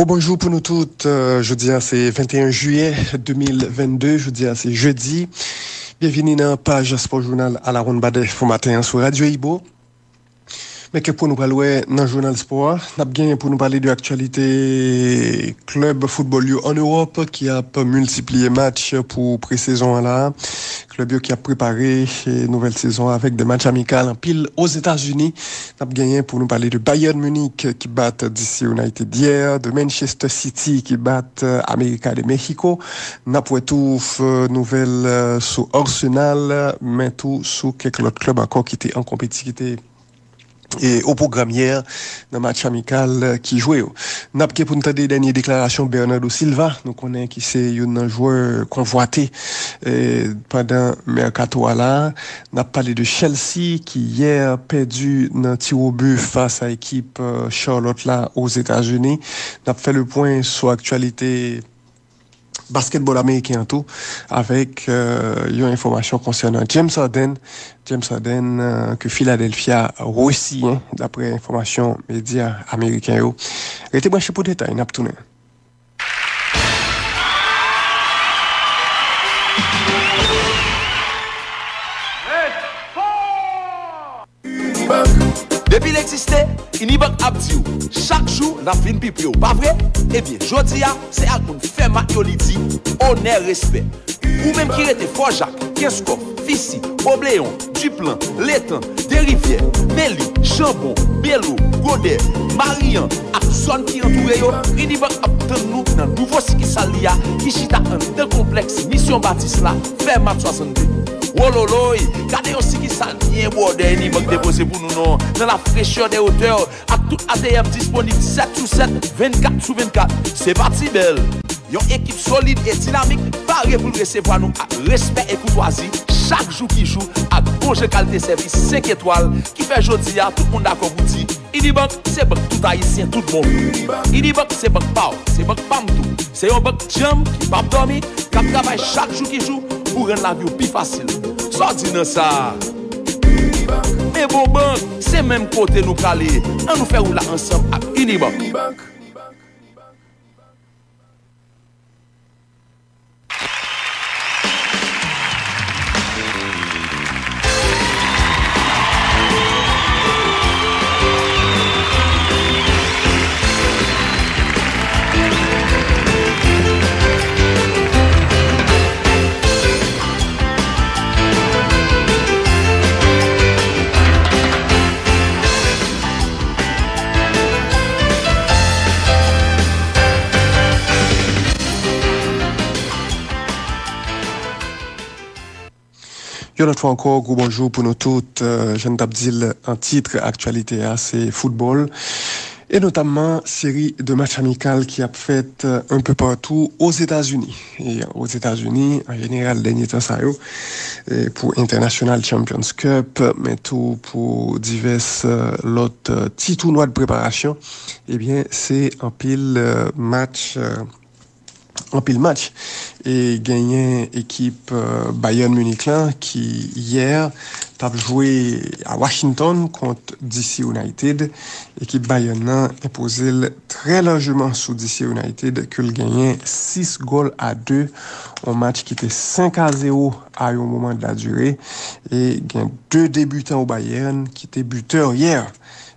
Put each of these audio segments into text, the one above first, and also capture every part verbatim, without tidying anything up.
Bon, bonjou pou nou tout. Euh, jodi a se venteyen jiyè de mil vennde. Jodi a se jedi. Byenvini nan paj Spò Jounal a la Ronn Badè pou maten an sou Radyo Ibo. Men kèk pwen nou pral wè nan jounal spò a. N ap genyen pou nou pale de aktyalite klèb foutbòl yo ann Ewòp ki ap miltipliye match pou presezon an la. Klèb yo ki ap prepare, eh, nouvèl sezon avèk de match amikal anpil Ozetazini. N ap genyen pou nou pale de Bayern Munich ki bat D C United yè, de Manchester City ki bat, eh, América de México. N ap wè tou, eh, nouvèl, eh, sou Arsenal, men tou sou kèk lòt klèb ankò ki te an konpeti-, ki te e o pwogram yè nan match amikal ki jwe yo. N ap gen pou n tande dènye deklarasyon Bernardo Silva, nou konnen ki se youn nan jwè konvwate, e, pandan mèkato a la. N ap pale de Chelsea ki yè pèdi nan tiro bi fas a ekip, e, Charlotte la Ozetazini. N ap fè le pwen sou aktyalite basketball ameriken an tou, avèk, euh, yon enfòmasyon konsènan James Harden. James Harden, euh, ke Philadelphia resiyen, daprè enfòmasyon medya ameriken yo. Rete branche pou detay, n ap tounen. Depi l egziste, Unibank ap di w, chak jou n ap vin pi pre w, pa vre? Ebyen, jodi a, se ak moun fè mak yo li di, onè, respè. Ou menm ki rete Fò Jak, Kenskòf, Fisi, Obleyon, Diplan, Letan, Derivyè, Meli, Chanbon, Belo, Godè, Mariyan ak zòn ki antoure yo, Unibank ap tann nou nan nouvo sikisal li a ki chita anndan konplèks Misyon Batis la, Fèmat swasannde. Wololoy, gade yon sikisal byen bwòdè Unibank depoze pou nou non, dans la fraîcheur des hauteurs, ak tout A T M disponib sèt sou sèt, vennkat sou vennkat. Se pa ti bèl. Yon ekip solid e dinamik pare pou l resevwa nou ak respè e koutwazi chak jou ki jou ak bon jan kalite sèvis senk etwal ki fè jodi a tout moun dakò pou di Unibank se bank tout Ayisyen tout bon vre. Unibank se bank pa w, se bank pa m tou. Se yon bank djanm ki p ap dòmi, k ap travay chak jou ki jou pou rann lavi w pi fasil. Sa w di nan sa a? Men bon bank, se menm kote nou prale. Ann nou fè wout la ansanm ak Unibank. Yon lòt fwa ankò, gwo bonjou pou nou tout. Euh, jan n t ap di l an tit aktyalite a, se foutbòl. E notamman, seri de match amikal ki ap fèt, euh, un peu partout aux États-Unis. E Ozetazini, an jeneral, dènye tan sa yo, e pou International Champions Cup, men tou pou divès, euh, lòt, euh, ti tounwa de preparasyon, ebyen, se anpil, euh, match, euh, anpil match. E genyen ekip, euh, Bayern Munich lan ki yè t ap jwe a Washington kont D C United. Ekip Bayern nan enpoze l trè lajman sou D C United ke l genyen sis gòl a de. Yon match ki te senk a zewo a yon moman de la dire. E gen de debitan o Bayern ki te bitè yè.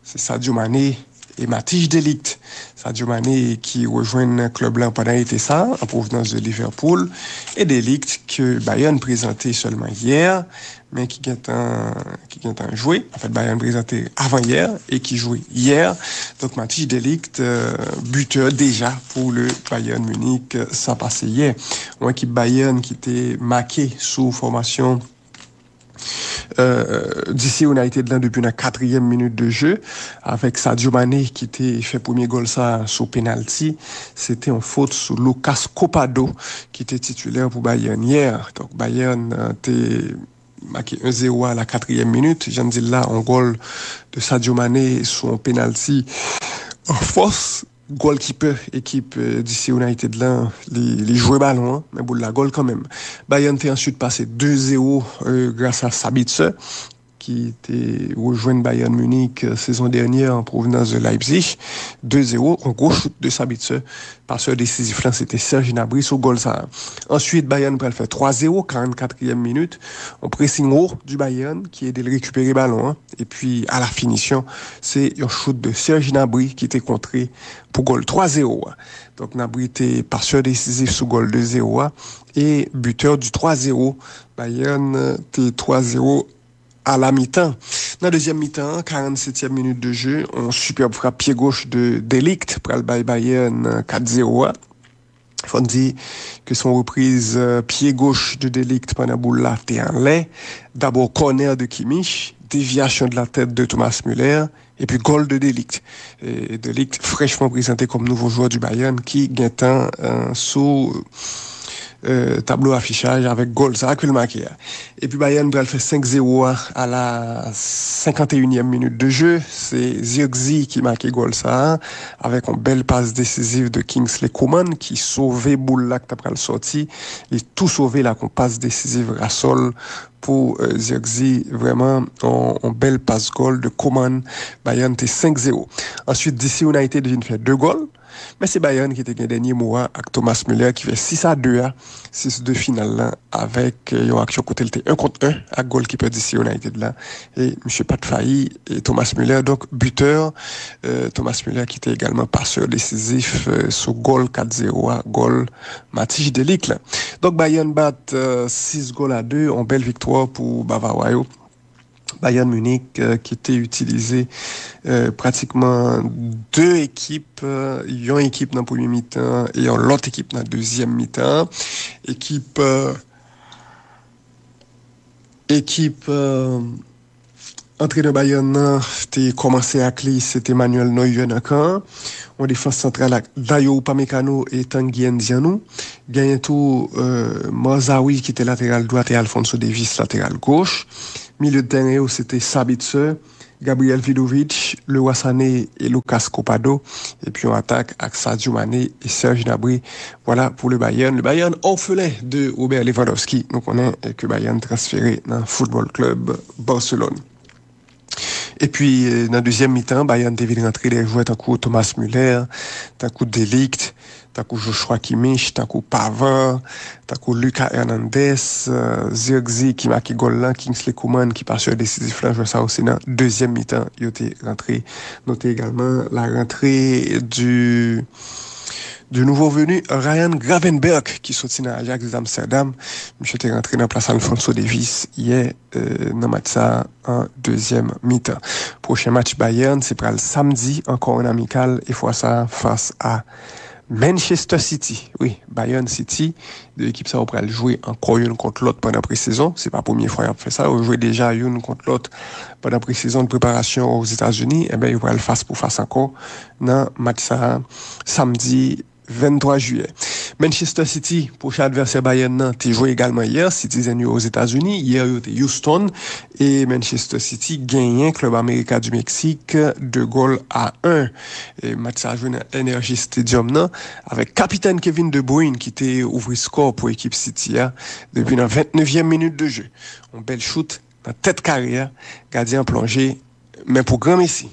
Se Sadio Mane e Matthijs de Ligt. Sadio Mane ki rejwenn klèb lan pandan ete sa, an pwovnans de Liverpool, e de Ligt ke Bayern prezante sèlman yè, men ki gentan, ki gentan jwe. Anfèt, Bayern prezante avan yè e ki jwe yè. Donk, Matthijs de Ligt, euh, bitè deja pou le Bayern Munich, euh, sa pase yè. Yon ekip Bayern ki te make sou fòmasyon euh, D C United lan depi nan katriyèm minit de jeu, avèk Sadio Mane ki te fè premye gòl sa sou penalti. Se te yon fot sou Lucas Copado ki te titilè pou Bayern yè. Donk, Bayern, euh, te make un zéro à la quatrième minute. Jan n di l la, yon gòl de Sadio Mane sou yon penalti an fòs. Gòlkipè ekip, eh, D C United lan, li, li jwe balon an, men boul la gòl kanmenm. Bayern te answit pase de zewo, eh, gras a Sabitzer, ki te rejwenn Bayern Munich, euh, sezon dènyè an pwovenans de Leipzig, de zewo, yon gwo chout de Sabitzer. Pasè desizif lan, se te Serge Gnabry sou gòl sa a. Answit, Bayern pral fè twa zewo, karannkatriyèm minit. Yon pressing wo du Bayern ki ede l rekipere balon an. Epi, a la finisyon, se yon chout de Serge Gnabry ki te kontre pou gòl twa zewo a. Donk, Gnabry te pasè desizif sou gòl de zewo a e butè du twa zewo. Bayern te twa zewo a la mitan. Nan dezyèm mitan an, karannsetyèm minit de jeu, yon sipèb frap pye goch de De Ligt pral bay Bayern kat zewo a. Fò n di ke se yon repriz, euh, pye goch de De Ligt pandan boul la te anlè. Dabò kònè de Kimmich, devyasyon de la tèt de Thomas Müller, epi gòl de De Ligt. E De Ligt frèchman prezante kòm nouvo jwè du Bayern ki gentan, euh, sou, euh, tablo afichaj avèk gòl sa a ke l make a. Epi Bayern pral fè senk zewo a, a la senkanteyinyèm minit de jeu. Se Zirkzee ki make gòl sa a, avèk yon bèl pas desizif de Kingsley Coman ki sove boul la ki ta pral sòti. Li tou sove l ak yon pas desizif rasòl pou, euh, Zirkzee. Vrèman, yon, yon bèl pas gòl de Coman. Bayern te senk zewo. Answit, D C United vin fè de gòl. Men se Bayern ki te gen dènye mo a ak Thomas Müller ki fè sis a de a, sis de final la, avèk, euh, yon aksyon kote l te en kont en ak golkipè D C United la. E misye pa t fayi, e Thomas Müller, donk, butè, euh, Thomas Müller ki te egalman pasè desizif, euh, sou gòl kat zewo a, gòl Matthijs de Ligt la. Donk, Bayern bat, euh, sis gòl a de, yon bèl viktwa pou Bavawa yo. Bayern Munich, euh, ki te itilize, euh, pratikman de ekip, euh, yon ekip nan premye mitan e yon lòt ekip nan dezyèm mitan. Ekip, euh, ekip, euh, antrenè Bayern nan te kòmanse ak li, se te Manuel Neuer nan kan an. Yon defans santral ak Dayot Upamecano e Tanguy Nzannou. Genyen tou, euh, Mazraoui ki te lateral dwat e Alphonso Davies lateral goch. Milye de tèren yo, se te Sabitzer, Gabriel Vidovic, Leroy Sané e Lucas Copado. Epi yon atak ak Sadio Mané e Serge Gnabry. Voilà pour le Bayern. Le Bayern orphelin de Robert Lewandowski. Nou konnen, eh, ke Bayern transfere nan Football Club Barcelone. Epi, eh, nan dezyèm mitan, Bayern te vin rantre de jwè tankou Thomas Müller, tankou De Ligt, tankou Joshua Kimmich, tankou Pavard, tankou Lucas Hernandez, euh, Zirkzee ki make gòl lan, Kingsley Coman ki pasè desizif lan. Jwè sa yo se nan dezyèm mitan yo te rantre. Note egalman la rentrée du, du nouveau venu Ryan Gravenberch ki soti nan Ajax Amsterdam. Misye te rantre nan plas Alphonso Davies yè, euh, nan match sa a an dezyèm mitan. Pwochen match Bayern se pral samdi, ankò an amikal, e fwa sa a fas a Manchester City. Wi, Bayern City, de ekip sa yo pral jwe ankò youn kont lòt pandan presezon. Se pa premye fwa y ap fè sa. Yo jwe deja youn kont lòt pandan presezon de preparasyon Ozetazini. Enben, yo pral fas pou fas ankò nan match sa a, samdi venntwa jiyè. Manchester City, pwochen advèsè Bayern nan, te jwe egalman yè. Citizen yo Ozetazini. Yè, yo te Houston. E Manchester City genyen Club América du Mexique de gòl a en. E match sa a jwe nan Energy Stadium nan, avèk kapitèn Kevin De Bruyne ki te ouvri skò pou ekip City a depi nan vennnevyèm minit de jeu. Yon bèl chout nan tèt kare a, gadyen an plonje, men pou granmesi.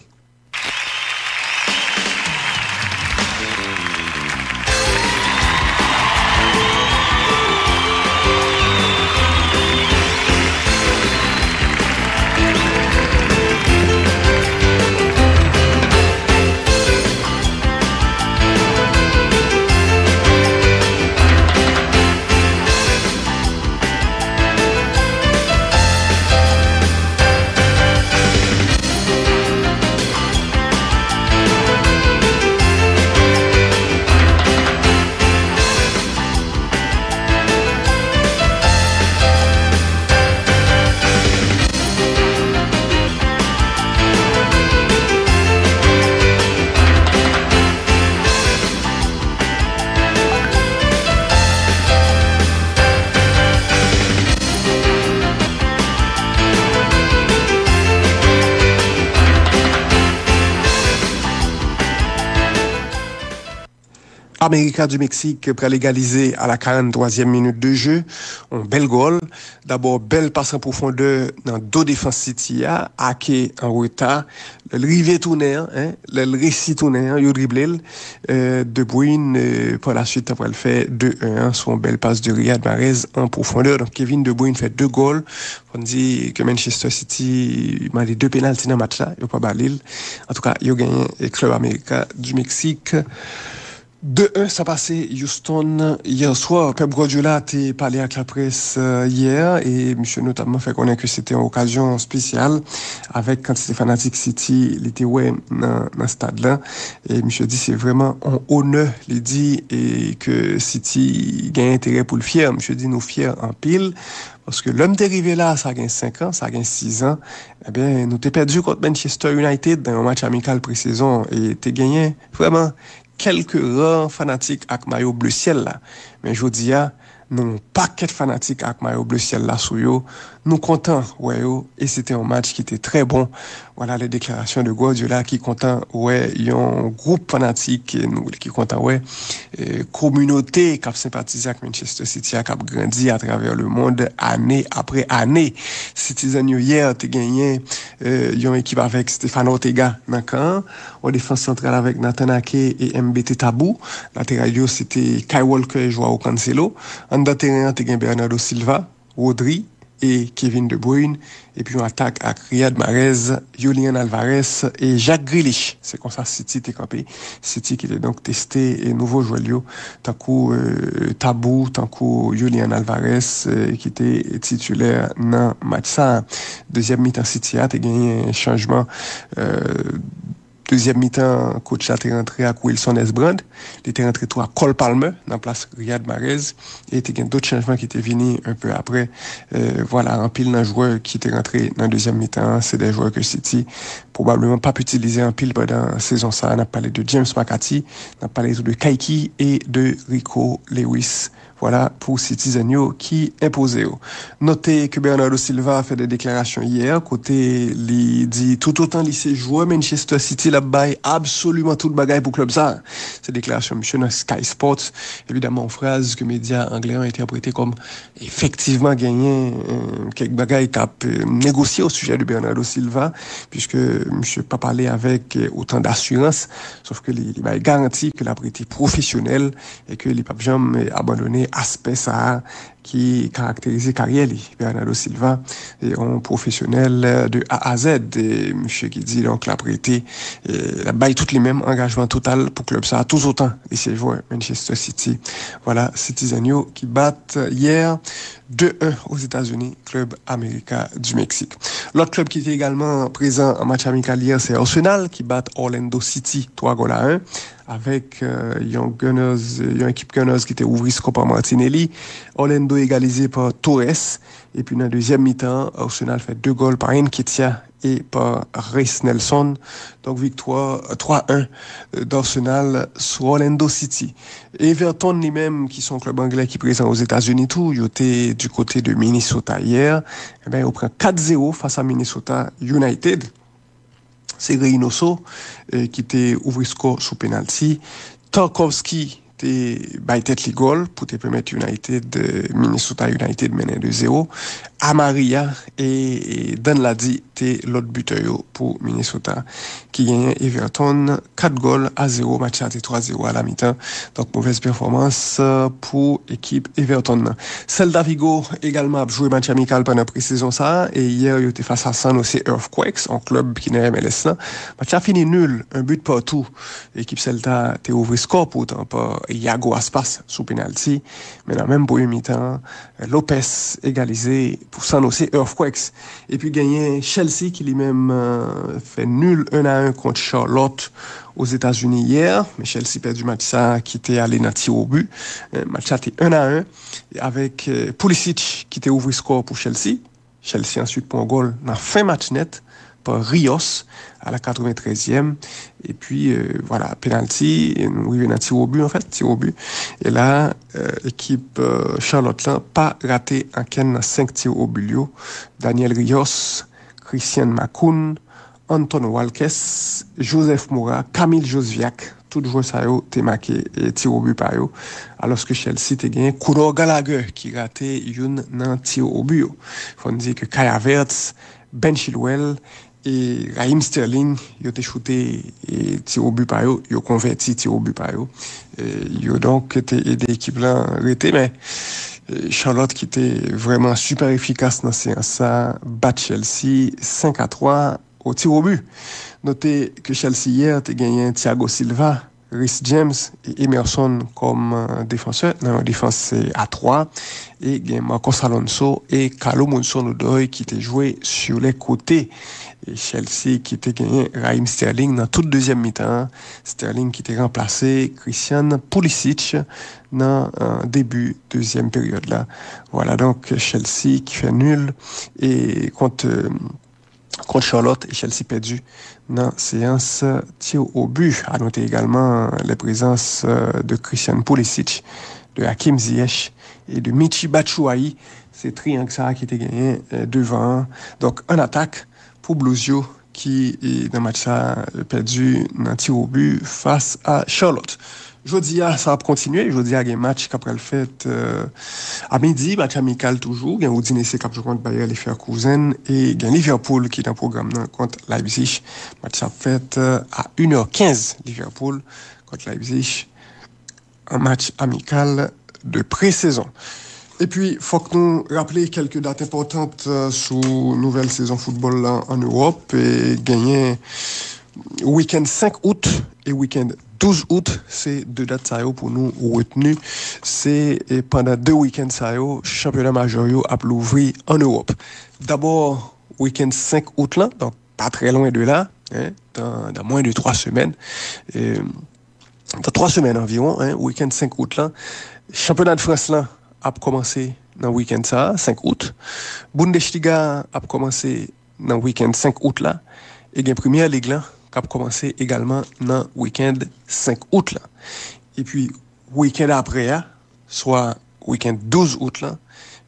América du Mexique pral egalize a la karannntwazyèm minit de jeu. Yon bèl gòl. Dabò, bèl pas an pwofondè nan do defans City a. Ake an reta. Lè l rive tounen an, hein, lè l resi tounen an, yo drible l. Euh, De Bruyne, euh, pa la suite, pral fè de un an sou yon bèl pas de Riyad Mahrez an pwofondè. Donk, Kevin De Bruyne fè de gòl. Fò n di ke Manchester City mande de penalti nan match la, yo pa ba li l. Antouka, yo genyen Club América du Mexique de un. Sa pase Houston yè swa. Pep Guardiola te pale ak laprès, euh, yè, e misye notamman fè konnen ke se te yon okazyon espesyal avèk kantite fanatik City li te wè nan, nan stad la. E misye di se vrèman yon onè, li di, e ke City gen enterè pou l fyè. Misye di nou fyè anpil, paske lè m te rive la, sa gen senk an, sa gen sis an, ebyen, nou te pèdi kont Manchester United nan yon match amikal presezon, e te genyen vrèman kèlke ra fanatik ak mayo ble syèl la. Men jodi a, nou yon pakèt fanatik ak mayo ble syèl la sou yo. Nou kontan wè yo, e se te yon match ki te trè bon. Voilà les déclarations de Guardiola ki kontan wè yon gwoup fanatik, e nou, ki kontan wè, e, kominote k ap senpatize ak Manchester City a k ap grandi atravè le monde ane apre ane. Citizen yo yè te genyen, e, yon ekip avèk Stefano Ortega nan kan an, yon defans santral avèk Nathan Ake e M B T Tabou, lateral yo se te Kyle Walker e Joao Cancelo, anndan teren an te gen Bernardo Silva, Rodri e Kevin De Bruyne, epi yon atak ak Riyad Mahrez, Julian Alvarez e Jack Grealish. Se konsa City te kanpe. City ki te donk teste, e, nouvo jwè l yo, tankou, e, Tabou, tankou Julian Alvarez, e, ki te titilè nan match sa. Dezyèm mitan City a te genyen chanjman, e, Dezyèm mitan, coach la te rantre ak Wilson Esbrand. Li te rantre tou ak Cole Palmer nan plas Riyad Mahrez. E te gen dòt chanjman ki te vini enpe apre. E, vwala, anpil nan jwè ki te rantre nan dezyèm mitan an, se de jwè ke City pwobableman p ap itilize anpil pandan sezon sa a. N ap pale de James McCarthy, n ap pale tou de Kayky e de Rico Lewis. Vwala pou Citizen yo ki enpoze yo. Note ke Bernardo Silva fè de deklarasyon yè, kote li di toutotan li se jwè Manchester City, l ap bay absoliman tout bagay pou klèb sa. Se deklarasyon misye nan Sky Sports. Evidaman, yon fraz ke medya anglè an entèprete kòm efektivman genyen, euh, kèk bagay k ap, euh, negosye o sijè de Bernardo Silva, puiske misye pa pale avèk, euh, otan dasirans, sof ke li, li bay garanti ke l ap rete pwofesyonèl e ke li p ap janm, eh, abandone aspè sa a ki karakterize karyè li. Bernardo Silva, eh, yon pwofesyonèl de A a Z. E misye ki di, donk, l ap rete, eh, l ap bay tout li menm, angajman total pou klèb sa a, toutotan li se jwè Manchester City. Vwala, Citizen yo ki bat yè de un Ozetazini, klèb América du Mexique. Lòt klèb ki te egalman prezan an match amikal yè, se Arsenal ki bat Orlando City twa gòl a en, avèk, euh, yon Gunners, yon ekip Gunners ki te ouvri skò pa Martinelli. Orlando egalize pa Torres. Epi nan dezyèm mitan, Arsenal fè de gòl pa Nketiah e pa Reiss Nelson. Donk, viktwa twa en d'Arsenal sou Orlando City. Everton, li menm, ki se yon klèb anglè ki prezan Ozetazini tou, yo te di kote de Minnesota yè. Ebyen, yo pran kat zewo fas a Minnesota United. Se Reynoso, eh, ki te ouvri skò sou penalti. Tarkowski te bay tèt li gòl pou te pèmèt United, eh, Minnesota United mennen de zewo. Amaria e, e Danladi te lòt bitè yo pou Minnesota, ki genyen Everton kat gòl a zewo. Match la te twa zewo a la mitan. Donk, movèz pèfòmans, euh, pou ekip Everton nan. Celta Vigo egalman ap jwe match amikal pandan presezon sa a. E yè, yo te fas a San Jose Earthquakes, yon klèb ki nan M L S lan. Match la fini nil, un but partout. Ekip Celta te ouvri skò poutan pa Iago Aspas sou penalti. Men nan menm premye mitan, Lopez egalize pou San Jose Earthquakes. Epi genyen Chelsea ki li menm, euh, fè nil un a un kont Charlotte Ozetazini yè. Men Chelsea pèdi match sa a ki te ale nan tir au but. Euh, match la te un a un avèk, euh, Pulisic ki te ouvri skò pou Chelsea. Chelsea answit pran gòl nan fen match nèt pa Rios a la katreventrèzyèm. Epi, euh, vwala, penalti, e nou rive nan tir au but, anfèt, tir au but. E la, euh, ekip, euh, Charlotte lan pa rate ankenn nan senk tir au but yo. Daniel Rios, Christian Makoun, Anton Walkes, Joseph Mora, Kamil Jozwiak, Tout jwè sa yo te make e, tiwobi pa yo, alòske Chelsea te gen Conor Gallagher ki rate youn nan tiwobi yo. Fò n di ke Kai Havertz, Ben Chilwell e Raheem Sterling, yo te choute e, tiwobi pa yo, yo konvèti tiwobi pa yo. E, yo donk te ede ekip lan rete, men e, Charlotte ki te vrèman sipè efikas nan seyans sa, bat Chelsea senk a twa o tiwobi. Note ke Chelsea yè te genyen Thiago Silva, Reece James e Emerson kòm e, defansè nan yon defans e, a twa, e gen Marcos Alonso e Callum Hudson-Odoi ki te jwe sur les côtés. E Chelsea ki te genyen Raheem Sterling nan tout dezyèm mitan an, Sterling ki te ranplase Christian Pulisic nan e, debi dezyèm peryòd la. Vwala donk Chelsea ki fè nil e kont e, kont Charlotte e Chelsea pèdi nan seyans tir au but. A note egalman les présences e, de Christian Pulisic, de Hakim Ziyech e de Michy Batshuayi. Se triyang sa a ki te genyen e, devan an. Donk an atak pou Blues yo ki e, nan match sa e, pèdi nan tir au but fas a Charlotte. Jodi a, sa ap kontinye. Jodi a, gen match k ap pral fèt e, a midi, match amikal toujou. Gen Udinese k ap jwe kont Bayer Leverkusen e gen Liverpool ki nan pwogram nan kont Leipzig. Match sa ap fèt e, a une heure quinze, Liverpool kont Leipzig, an match amikal de pré-sezon. Epi, fòk nou raple kèlke dat enpòtant e, sou nouvèl sezon foutbòl la ann Ewòp. E genyen wikenn senk out e wikenn douz out, se de dat sa yo pou nou retni. Se e, pandan de wikenn sa yo, chanpyona majè yo ap louvri ann Ewòp. Dabò, wikenn senk out lan, donk pa trè lwen de la, en, dans, dans moins de trois semaines, e, dans trois semaines environ, en, wikenn senk out lan, chanpyona de Frans lan ap kòmanse nan wikenn sa a, senk out. Bundesliga ap kòmanse nan wikenn senk out la, e gen Premyè Lig lan k ap kòmanse egalman nan wikenn senk out la. Epi, wikenn apre a, swa wikenn douz out lan,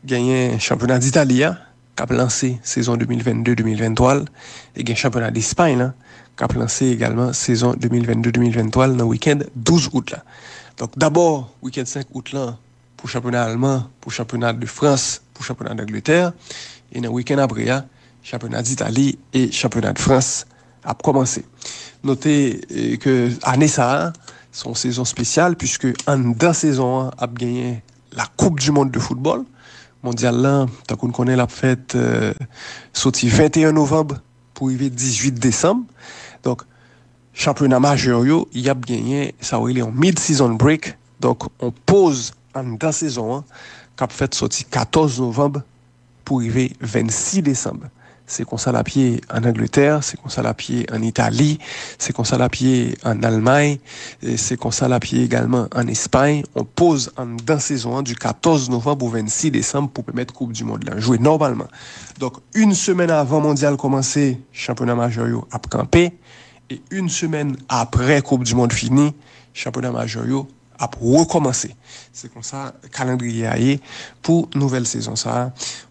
genyen chanpyona Ditali a, k ap lanse sezon de mil vennde de mil venntwa l, e gen chanpyona Despay lan, k ap lanse egalman sezon de mil vennde de mil venntwa l nan wikenn douz out la. Donk, dabò, wikenn senk out lan, pou chanpyona alman, pou chanpyona de Frans, pou chanpyona d'Angleterre, e nan wikenn apre a, chanpyona d'Italie e chanpyona de Frans ap kòmanse. Note e, ke ane sa a, se yon sezon espesyal, puiske anndan sezon an ap genyen la Coupe du Monde de football. Mondyal lan, tankou n konnen, l ap fèt e, soti venteyen novanm pou rive dizuit desanm. Donk, chanpyona majè yo, y ap genyen sa yo rele yon mid-season break. Donk, yon poz anndan sezon an k ap fèt soti katòz novanm pou rive vennsis desanm. Se konsa l ap ye ann Angletè, se konsa l ap ye ann Itali, se konsa l ap ye ann Almay, e se konsa l ap ye egalman ann Espay. Yon poz anndan sezon an di katòz novanm pou vennsis desanm pou pèmèt Koup di Mond lan jwe nòmalman. Donk, yon semèn avan Mondyal kòmanse, chanpyona majè yo ap kanpe, e yon semèn apre Koup di Mond fini, chanpyona majè yo ap rekòmanse. Se konsa kalandriye a ye pou nouvèl sezon sa a.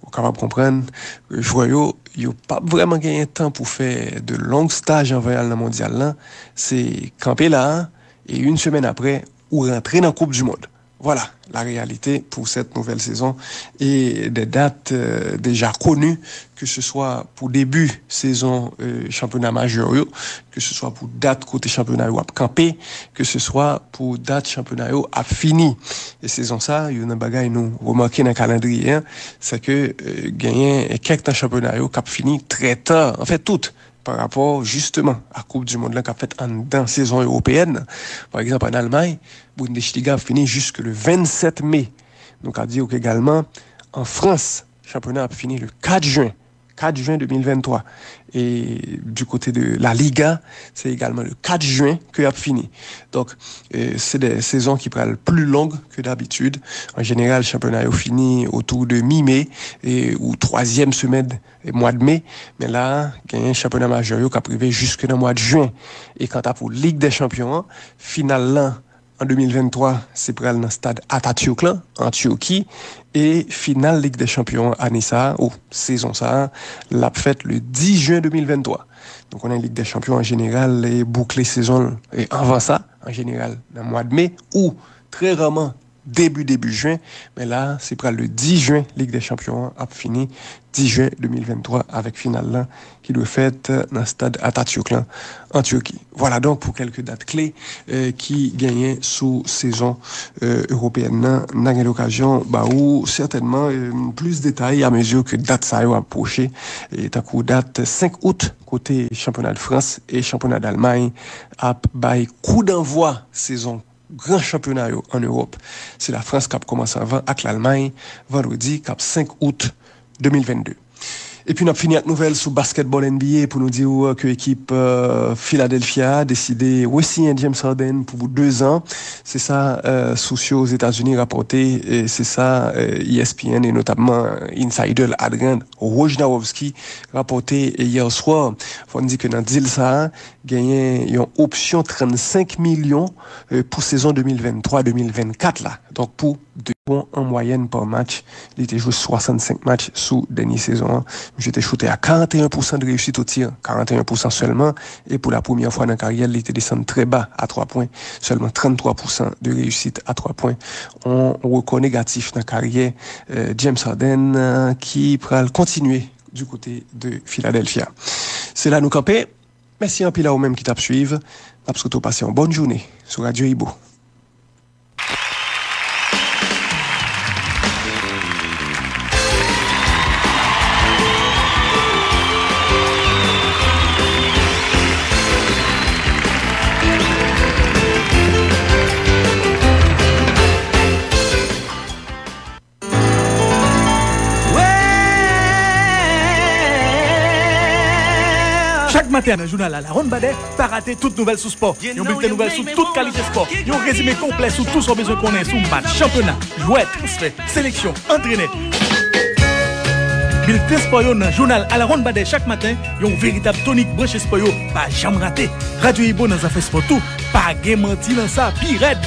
Ou kapab konprann, jwè yo, yo p ap vrèman genyen tan pou fè de long staj anvan y al nan Mondyal lan. Se kanpe la a, e yon semèn apre, ou rantre nan Koup di Mond. Voilà la réalité pour cette nouvelle saison et des dates euh, déjà connues, que ce soit pour début saison euh, championnat majeur, que ce soit pour date côté championnat ap campé, que ce soit pour date championnat ap fini. Et saison ça, il y a un bagage nous remarqué dans le calendrier, hein, c'est que euh, gagner quelques temps championnat cap fini très tard. En fait, tout pa rapò jisteman a Koup di Mond lan k ap fèt anndan sezon ewopeyèn nan. Pa egzanp, ann Almay, Bundesliga ap fini jiske le vennsèt me. Nou ka di w ke egalman, an Frans, chanpyona ap fini le kat jen, kat jen de mil venntwa. E du kote de La Liga, se egalman le kat jen ke ap fini. Donk, e, se de sezon ki pral pli long ke dabitid. An jeneral, chanpyona yo fini otou de mi-me e, ou twazyèm semèn e mwa de me, men la a, genyen chanpyona majè yo k ap rive jiske nan mwa de jen. E kanta pou Lig dè Chanpyon an, final lan an de mil venntwa, se pral nan stad Atatürk lan, an Tiki, e final Lig dè Chanpyon an ane sa a, ou sezon sa a, l ap fèt le dis jen de mil venntwa. Nou konnen Lig dè Chanpyon an jeneral, e boukle sezon l, e anvan sa, an jeneral, nan mwa de me, ou trè rèman debi, debi jen, men la, se pral le dis jen, Lig dè Chanpyon an ap fini, dis jen de mil venntwa, avèk final lan ki dwe fèt nan stad Atatürk lan, an Tiki. Vwala donk pou kèlke dat kle, eh, ki genyen sou sezon, eh, ewopeyèn nan. N a gen lokazyon ba ou sètènman, eh, plis detay amezi ke dat sa yo ap pwoche, eh, tankou dat senk out, kote chanpyona de Frans e chanpyona d Almay ap bay kou danvwa sezon gran chanpyona yo ann Ewòp. Se Lafrans k ap kòmanse anvan ak Lalmay vandredi k ap senk out de mil vennde. Epi n ap fini ak nouvèl sou baskètbòl N B A pou nou di w ke ekip, euh, Philadelphia a deside re-siyen James Harden pou de zan. Se sa, euh, sous yo Ozetazini rapòte, e se sa, euh, E S P N e notamman insider Adrian Wojnarowski rapòte yè swa. Fò n di ke nan deal sa a, genyen yon opsyon trannsenk milyon, eh, pou sezon de mil venntwa de mil vennkat la. Donk, pou de pwen an mwayèn pa match, li te jwe swasannsenk match sou dènye sezon an. Misye te choute a karanteyen pousan de reyisit o ti, karanteyen pousan sèlman, e pou la premyè fwa nan karyè l, li te desann trè ba a twa pwen, sèlman tranntwa pousan de reyisit a twa pwen. On rekò negatif nan karyè, eh, James Harden, eh, ki pral kontinye du côté de Philadelphia. Se la nou kanpe. Mèsi anpil a ou menm ki t ap swiv. N ap swete w pase yon bòn jounen sou Radyo Ibo. Chak maten nan jounal Aaron Badet, pa rate tout nouvèl sou spò. Yon bilten nouvèl sou tout kalite spò. Yon rezime konplè sou tout sa w bezwen konnen sou match, chanpyona, jwè, transfè, seleksyon, antrenè. Bilten spò yo nan jounal Aaron Badet chak maten, yon veritab tonik branche spò yo pa janm rate. Radyo Ibo nan zafè spò tou, pa gen manti nan sa, pi rèd.